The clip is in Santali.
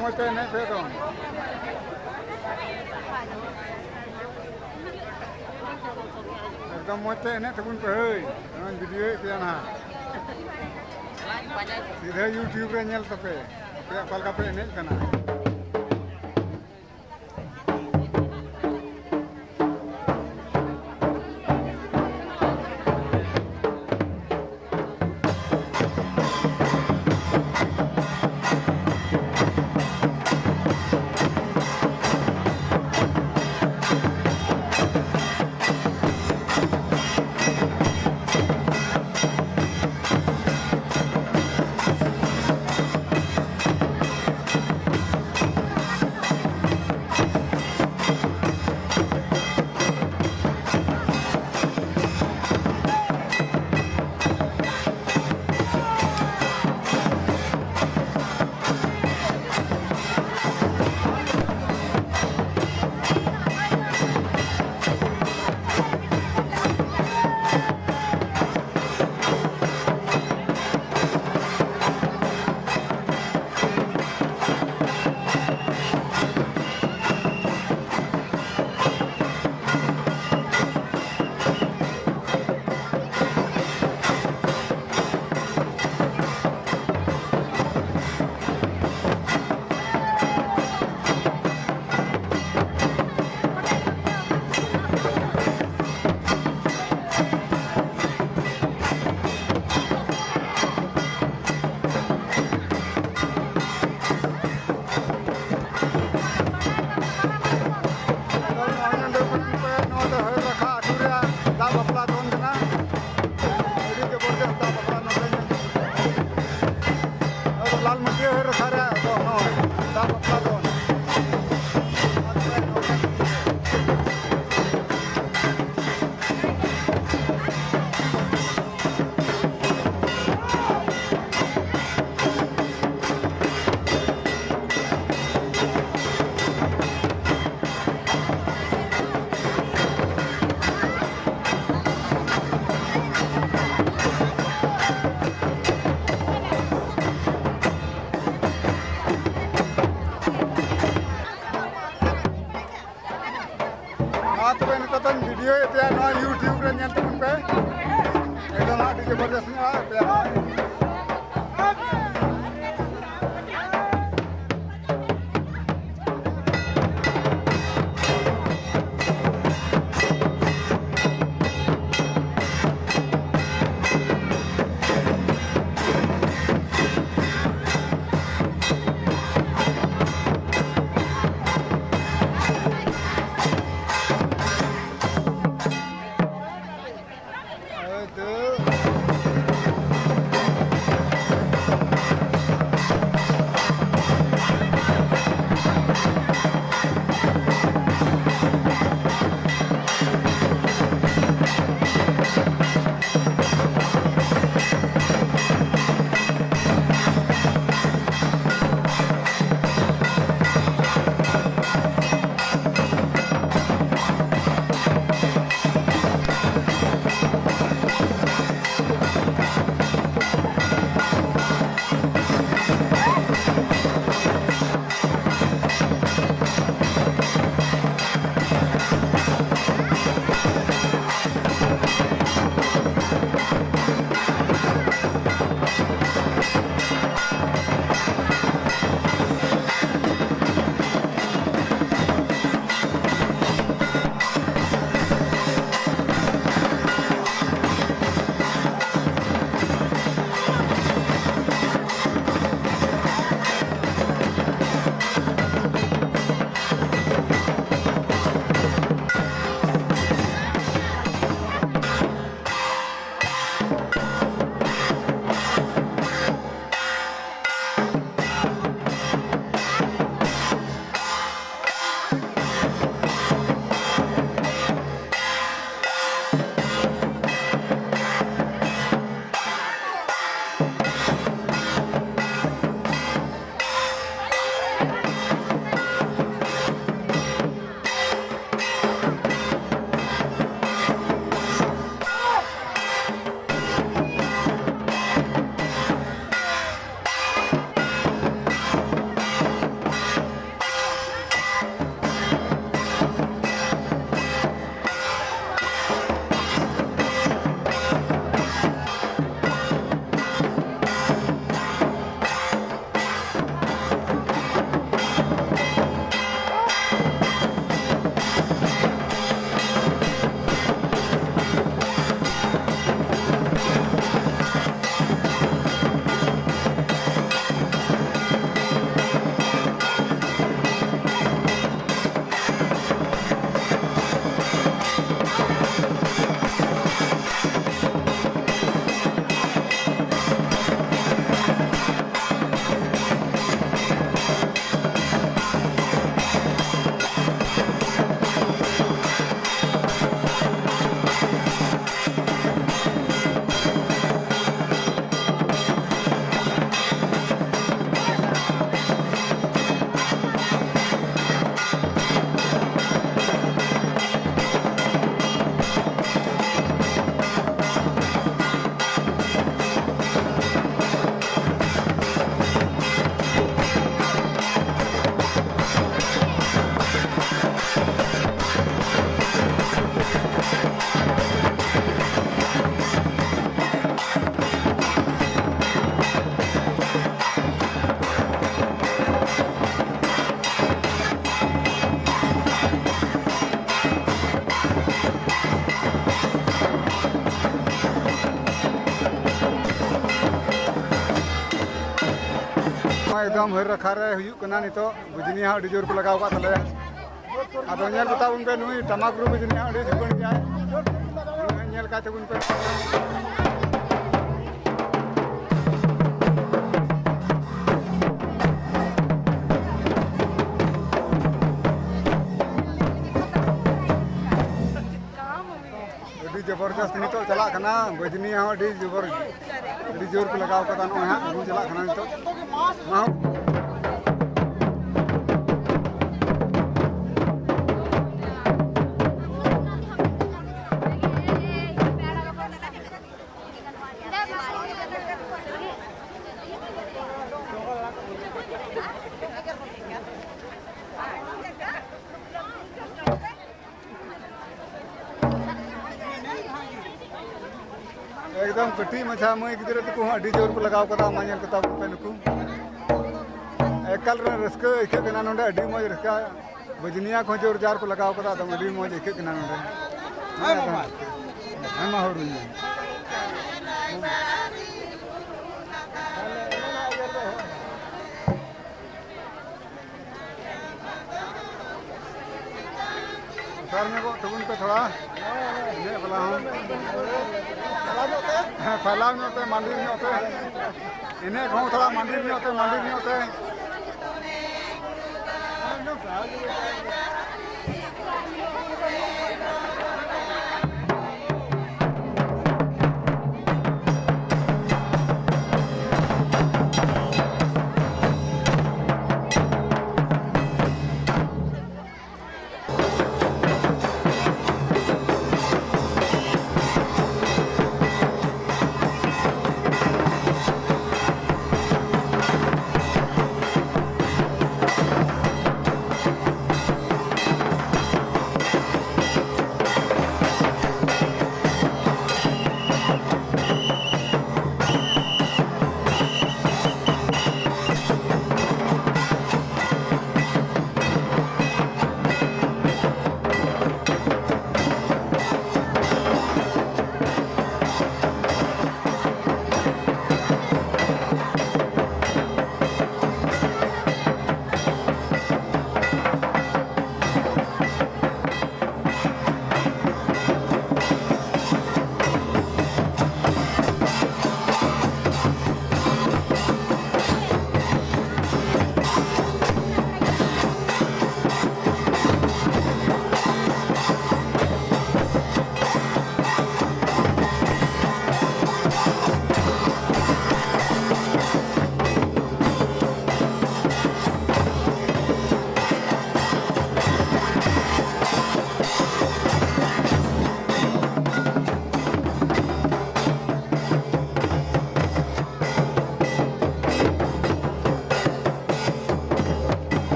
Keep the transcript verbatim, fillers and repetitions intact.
ᱢᱚᱡᱽ ᱛᱮ ᱮᱱᱮᱡ ᱯᱮ ᱮᱠᱫᱚᱢ᱾ ᱮᱠᱫᱚᱢ ᱢᱚᱡᱽ ᱛᱮ ᱮᱱᱮᱡ ᱛᱟᱵᱚᱱ ᱯᱮ ᱦᱳᱭ᱾ ᱱᱚᱣᱟᱧ ᱵᱷᱤᱰᱤᱭᱳᱭᱮᱫ ᱯᱮᱭᱟ ᱱᱟᱦᱟᱜ᱾ ᱥᱤᱫᱷᱟᱹ YouTube ᱨᱮ ᱧᱮᱞ ᱛᱟᱯᱮ, ᱟᱯᱮᱭᱟᱜ ᱚᱠᱟ ᱞᱮᱠᱟ ᱯᱮ ᱮᱱᱮᱡ ᱠᱟᱱᱟ᱾ ᱛᱚᱵᱮ ᱱᱤᱛᱚᱜ ᱫᱚᱧ ᱵᱷᱤᱰᱤᱭᱳᱭᱮᱫ ᱯᱮᱭᱟ, ᱱᱚᱣᱟ YouTube ᱨᱮ ᱧᱮᱞ ᱛᱟᱵᱚᱱ ᱯᱮ᱾ ᱮᱠᱫᱚᱢ ᱟᱹᱰᱤ ᱡᱚᱵᱚᱨᱫᱚᱥ ᱧᱚᱜᱼᱟ ᱯᱮᱭᱟ᱾ ᱮᱠᱫᱚᱢ ᱦᱟᱹᱨ ᱨᱟᱠᱷᱟ ᱨᱮ ᱦᱩᱭᱩᱜ ᱠᱟᱱᱟ ᱱᱤᱛᱚᱜ᱾ ᱵᱩᱡᱽᱱᱤ ᱦᱚᱸ ᱟᱹᱰᱤ ᱡᱳᱨ ᱠᱚ ᱞᱟᱜᱟᱣ ᱟᱠᱟᱫ ᱛᱟᱞᱮᱭᱟ᱾ ᱟᱫᱚ ᱧᱮᱞ ᱠᱚ ᱛᱟᱵᱚᱱ ᱯᱮ, ᱱᱩᱭ ᱴᱟᱢᱟᱠ ᱨᱩ ᱵᱩᱡᱽᱱᱤ ᱦᱚᱸ ᱟᱹᱰᱤ ᱪᱷᱩᱴᱟᱹᱣ ᱜᱮᱭᱟᱭ᱾ ᱱᱩᱭ ᱦᱚᱸ ᱧᱮᱞ ᱠᱟᱭ ᱛᱟᱵᱚᱱ ᱯᱮ᱾ ᱟᱹᱰᱤ ᱡᱚᱵᱚᱨᱡᱚᱥᱛ ᱱᱤᱛᱚᱜ ᱪᱟᱞᱟᱜ ᱠᱟᱱᱟ, ᱵᱟᱹᱡᱽᱱᱤ ᱦᱚᱸ ᱟᱹᱰᱤ ᱡᱚᱵᱚᱨ, ᱟᱹᱰᱤ ᱡᱳᱨ ᱠᱚ ᱞᱟᱜᱟᱣ ᱠᱟᱫᱟ᱾ ᱱᱚᱜᱼᱚᱭ ᱦᱟᱸᱜ ᱨᱩ ᱪᱟᱞᱟᱜ ᱠᱟᱱᱟ ᱱᱤᱛᱚᱜ᱾ ᱢᱟ ᱦᱚᱸ᱾ ᱮᱠᱫᱚᱢ ᱠᱟᱹᱴᱤᱡ ᱢᱟᱪᱷᱟ ᱢᱟᱹᱭ ᱜᱤᱫᱽᱨᱟᱹ ᱛᱟᱠᱚ ᱦᱚᱸ ᱟᱹᱰᱤ ᱡᱳᱨ ᱠᱚ ᱞᱟᱜᱟᱣ ᱠᱟᱫᱟ, ᱢᱟ ᱧᱮᱞ ᱠᱚᱛᱟ ᱵᱚᱱ ᱯᱮ ᱱᱩᱠᱩ᱾ ᱮᱠᱟᱞ ᱨᱮ ᱨᱟᱹᱥᱠᱟᱹ ᱟᱹᱭᱠᱟᱹᱜ ᱠᱟᱱᱟ ᱱᱚᱰᱮ, ᱟᱹᱰᱤ ᱢᱚᱡᱽ ᱨᱟᱹᱥᱠᱟᱹ᱾ ᱵᱟᱹᱡᱽᱱᱤᱭᱟ ᱠᱚᱦᱚᱸ ᱡᱳᱨ ᱡᱟᱨ ᱠᱚ ᱞᱟᱜᱟᱣ ᱠᱟᱫᱟ, ᱮᱠᱫᱚᱢ ᱟᱹᱰᱤ ᱢᱚᱡᱽ ᱟᱹᱭᱠᱟᱹᱜ ᱠᱟᱱᱟ ᱱᱚᱰᱮ᱾ ᱦᱮᱸ, ᱦᱮᱸ, ᱢᱟ ᱦᱚᱲ ᱦᱩᱭ ᱮᱱᱟ᱾ ᱩᱥᱟᱹᱨ ᱧᱚᱜᱚᱜ ᱛᱟᱵᱚᱱ ᱯᱮ ᱛᱷᱚᱲᱟ᱾ ᱤᱱᱟᱹᱜ ᱵᱟᱞᱟ ᱦᱚᱸ᱾ ᱦᱮᱸ, ᱯᱷᱟᱭᱞᱟᱣ ᱧᱚᱜ ᱛᱮ, ᱢᱟᱱᱫᱤᱨ ᱧᱚᱜ ᱛᱮ᱾ ᱤᱱᱟᱹᱜ ᱠᱚᱦᱚᱸ ᱛᱷᱚᱲᱟ ᱢᱟᱱᱫᱤᱨ ᱧᱚᱜ ᱛᱮ, ᱢᱟᱱᱫᱤᱨ ᱧᱚᱜ ᱛᱮ᱾